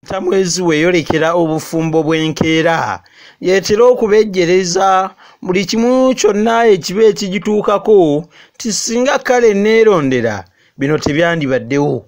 Tamwezi weeyolekera obufumbo bw'enkeera yeetera okubejjereza buli kimu kyonna ekiba ekigituukako nti singa kale neerondera bino tebyandibaddewo.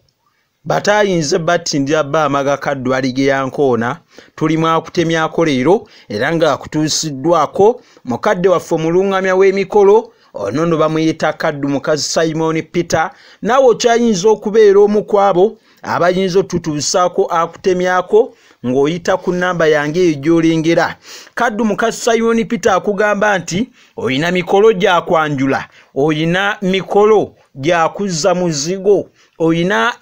Batayinze battindira bba amaga Kaddu Aligeya Nkoona tuli mwakutemyako leero era ng'akutuusiddwako mukadde waffe omulungamya w'emikolo ono nno bamuyita Kaddu mukazi Simon Peter. Naawe okyayinza okubeera omu ku abo abayinza otutuusaako akutemyako ng'oyita ku nnamba yange eyo gy'olengera. Kaddu mukazi Simon Peter akugamba nti oyina mikolo gya kwanjula, oyina mikolo gya kuzza muzigo, oyina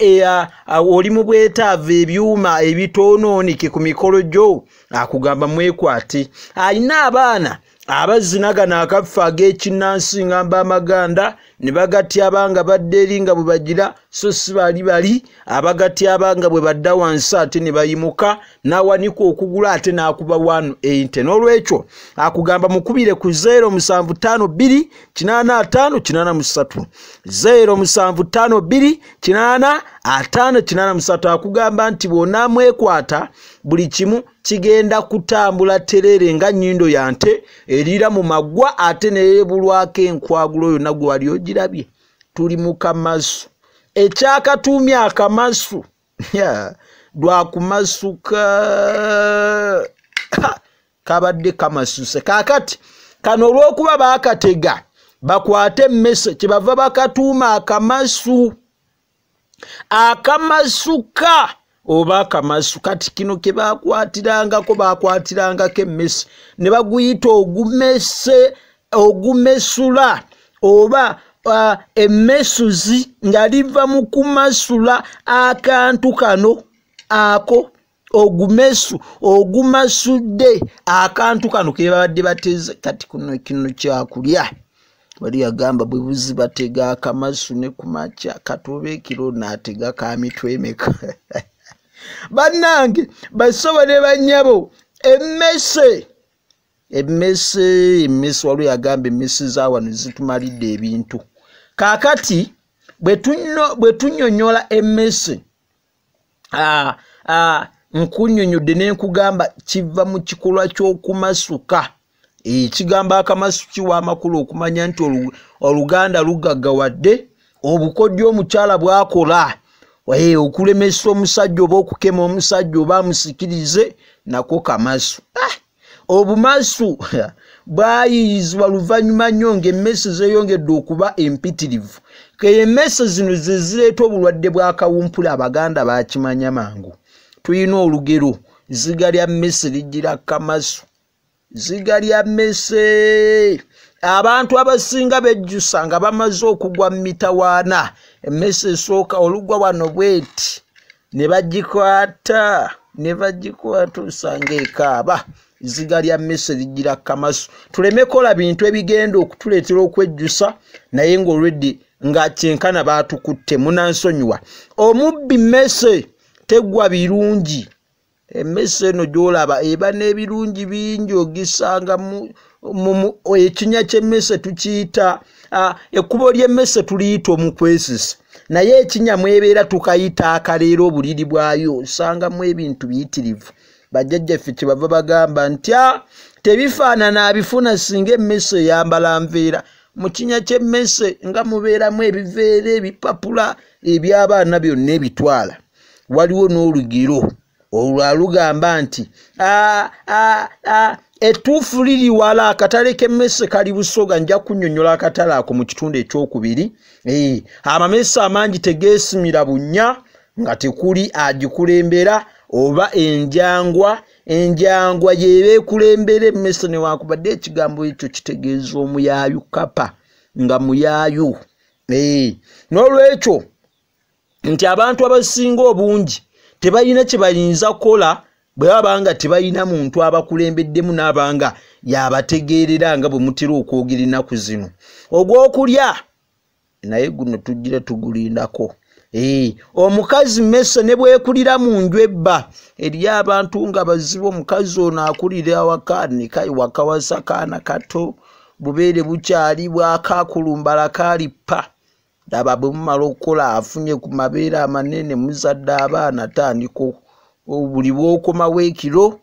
oli mu bwetaavu ebyuma ebitoonooneke ku mikolo gyo, akugamba mwekwate. Ayina abaana abazinagana akaffe ag'ekinnansi ngamba amaganda ne bagatyaba nga badda eri nga bwe bagira, so si bali bali abagatyaba nga bwe badda wansi ate ne bayimuka, n'awanika okugula ate n'akuba 180. N'olwekyo akugamba mukubire ku 0752 85 83 0752 85 83. Akugamba nti bw'onaamwekwata buli kimu kigenda kutambula terere nga nnyindo ya nte eriira mu maggwa ate neebulwako enkwagulo yonna gwe wali ogirabye. Tuli mu kamasu, ekyakatuumya akamasu lwakumasuka kabadde kamasuse. Kaakati kano olw'okuba baakatega bakwate emmese kyebava bakatuuma akamasu, akamasuka oba akamasu. Kati kino ke bakwatirangako bakwatirangako emmese ne baguyita ogumese, ogumesula oba emmesuzi nga liva mu kumasula akantu kano ako ogumesu ogumasudde akantu kano ke babadde bateze. Kati kuno kino kyakulya wali yagamba bwe buzi batega akamasu ne kumakya katobe ekiro n'atega ka mitwe emeka. Bannange basobo ne bannyabo, emmese emmese emmese waliwo yagamba emmese za wano zitumalidde ebintu. Kaakati bwe tunnyonnyola emmese nkunnyonnyodde ne nkugamba kiva mu kikolwa ky'okumasuka. Ekigambo akamasu kiwa amakulu okumanya nti Oluganda lugaggawadde obukodyo omukyala bw'akola okulemesa omusajja oba okukema omusajja oba amusikirize nako kamasu. Obumasu bwayiyizibwa luvannyuma nnyo ng'emmese zeeyongedde okuba empitirivu. Emmese zino ze zireeta obulwadde bwa kawumpuli, Abaganda baakimanya mangu. Tulina olugero, zziga lya mmese lijjira kamasu, zziga lya mmese. Abantu abasinga bejjusa nga bamaze okugwa mu mitawaana. Emmese esooka olugwa wano bweti ne bagikwata ne bagikwata osanga ekaaba. Zziga lya mmese lijjira kamasu. Tuleme kola bintu ebigenda okutuleetera okwejjusa naye ng'olwedde nga kyenkana baatukutte. Munansonyiwa. Omubbi mmese teggwa birungi. Emmese eno gy'olaba eba n'ebirungi bingi, ogisanga ekinya ky'emmese tukiyita ekkubo ly'emmese tuliyita omukwesisi, naye ekinya mwebeera tukayita akaleero obuliri bwayo, osangamu ebintu biyitirivu. Bajjajjaffe kyebava bagamba nti tebifaanana abifuna singa emmese eyambala nveera. Mu kinya ky'emmese nga mubeeramu ebiveera, ebipapula eby'abaana byonna ebitwala. Waliwo n'olugero olwo lugamba nti ettuufu liri wala, akatale k'emmese kali Busoga. Nja kunnyonnyola akatale ako mu kitundu ekyokubiri. Amamese amangi tegeesimira bunnya nga tekuli agikulembera oba enjangwa. Enjangwa y'eba ekulembera emmese newankubadde ekigambo ekyo kitegeeza omuyaayu, kapa nga muyaayu. N'olwekyo nti abantu abasinga obungi tebalina kye bayinza kukola bwe baba nga tebalina muntu abakulembeddemu n'abanga yabategeerera nga bwe mutera okwogera ennaku zino. Ogw'okulya naye guno tugira tugulindako. Omukazi mmese ne bwekulira mu nju ebba eri abantu nga bazibu. Omukazi ono akulira awaka wakawasa kaana kato, bubeere bukyali bwakakulumbala kalippa. Laba bwe mumala okukola afunye ku mabeere amanene, muzadde abaana, tandika Buli bw'okomawo ekiro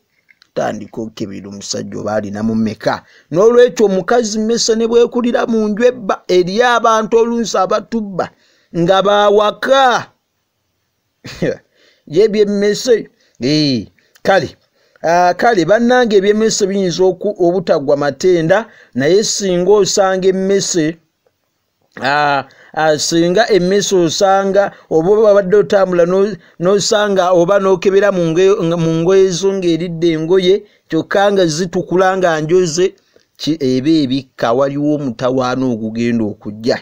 tandika okebera omusajja oba alina mu mmeka. N'olwekyo omukazi mmese ne bwekulira mu nju ebba eri abantu olunsi abatubba nga baawaka ye byemmese. Kale bannange ebyemmese biyinza obutagwa matenda, naye singa osanga emmese singa emmese osanga oba obadde otambula n'osanga oba n'okebera mu ngoye zo ng'eridde engoye kyokka nga zitukula nga njoze, eba ebikka waliwo omutawaana ogugenda okujja.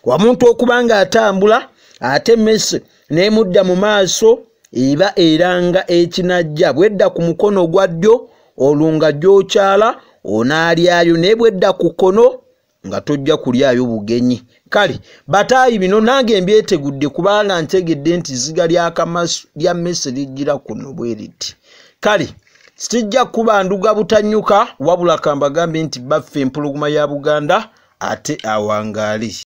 Omuntu okuba ng'atambula ate emmese n'emudda mu maaso eba eranga ekinajja, bwedda ku mukono ogwa ddyo olwo nga gy'okyala onaalyayo, naye bwedda ku kkono nga tojja kulyayo bugenyi. Kale bataayi bino nange mbyetegudde kubanga ntegedde nti zziga ly'akamasu lya mmese lijjira kuno bwe riti. Kale sijja kuba nduga butanyuka, wabula kambagambe nti baffe empologoma ya Buganda ate awangaali.